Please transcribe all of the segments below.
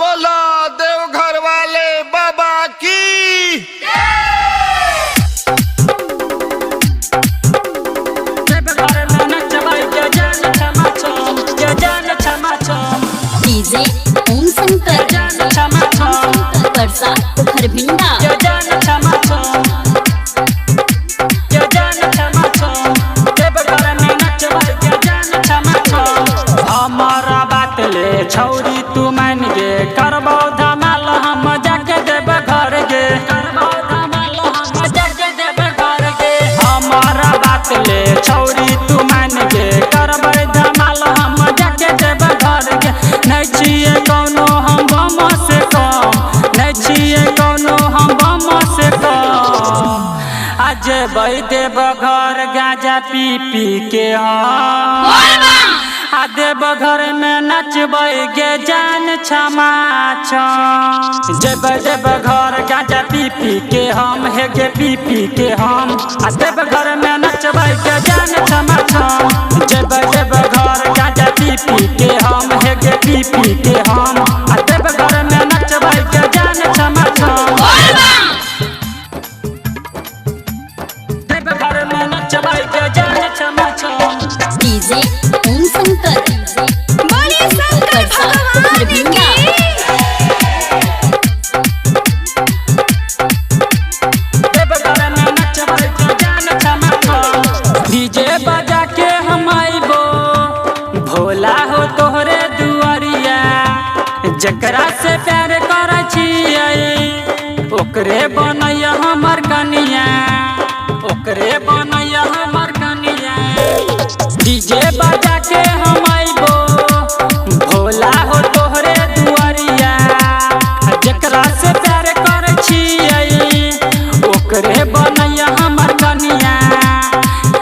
बोला देवघर वाले बाबा की। डीजे ओम शंकर परसा हरभिंडा। हमारा बात ले छौरी तू मान गे, करबौ धमाल हम जाके देब घर गे, करबौ धमाल हम जाके देब घर गे। हमारा बात ले छौरी तू मान गे, करबै धमाल हम जाके देब घर गे। नै छियै कौनो हम बम से कम, नै छियै कौनो हम बम से कम। आ जेबै देब घर गांजा पी पी के हम, आ देव घर में नचबै गे जान क्षमा छम। जेबै देव घर गांजा पी पी के हम, हे गे पी पी के हम। आ देव घर में नचबै गे जान क्षमा छम। जेबै देव घर गांजा पी पी के हम, हे गे पी पी के हम। आ देव घर में नचबै गे जान क्षमा छम। देव घर में नचबै गे जान क्षमा छम। डीजे ओम शंकर बोलिए शंकर परसा भगवान हरभिंडा। डीजे बजा के हम आइबो भोला हो तोहरे दुआरिया, जकरा से प्यार करै छियै ओकरे बनैया हमर कनिया, ओकरे बनैया हमर कनिया। डीजे बजा के हम आइबो भोला हो तोहरे दुआरिया, जकरा से प्यार करै छियै ओकरे बनैया हमर कनिया।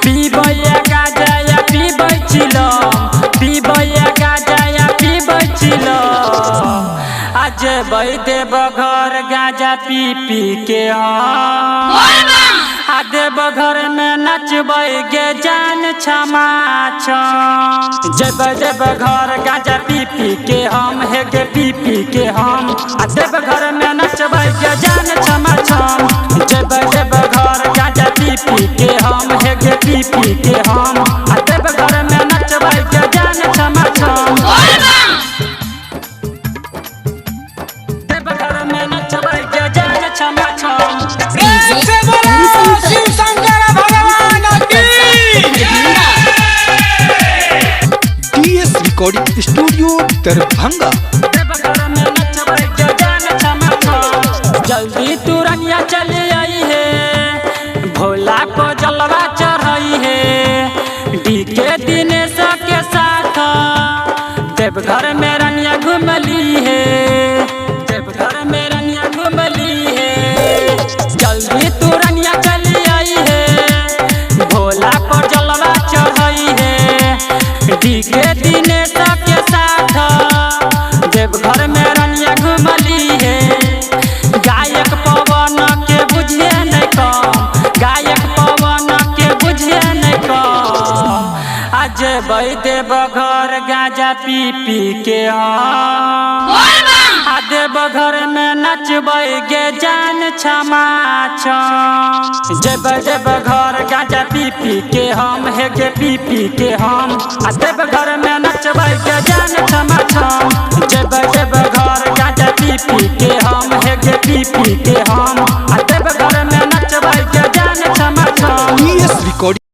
पीबै गाजा या पीबै चिलम, पीबै गाजा या पीबै चिलम। आ जेबै देव घर गाजा पी पी के हम, आ देव घर में नचबै गे जान क्षमा छम। जेबै देव घर गाजा पी पी के हम, हे गे पी पी के हम। आ देव घर में नचबै गे जान क्षमा छम। जेबै देव घर गाजा पी पी के हम, हे गे पी पी के हम। आ देव घर में नचबै गे जान क्षमा छम। देव घर में नचबै गे जान क्षमा छम। डीजे ओम शंकर भगवान Parsa Harbhinda. DS recording studio Darbhanga. जल्दी तुरनिया चली आई है, भोला को जलवा चढ़ाई है। डीके दिनेश के साथ देवघर में रनिया घुमली है, देवघर में रनिया घुमली है। जल्दी तुरनिया चली आई है, भोला को जलवा चढ़ाई है। डीके दिनेश के साथ देवघर में रनिया घुमली है। गायक पवन के बुझिए नहीं कम, गायक पवन के बुझिए नहीं कम। आ जेबै देव घर गांजा पी पी के हम, आ देव घर में नचबै गे जान क्षमा छम। जेबै देव घर गांजा पी पी के हम, हे गे पी पी के हम। आ देव घर में नचबै गे जान क्षमा छम। जेबै देव घर गांजा पी पी के हम, हे गे पी पी के हम। आ देव घर में नचबै गे जान क्षमा छम। DS recording.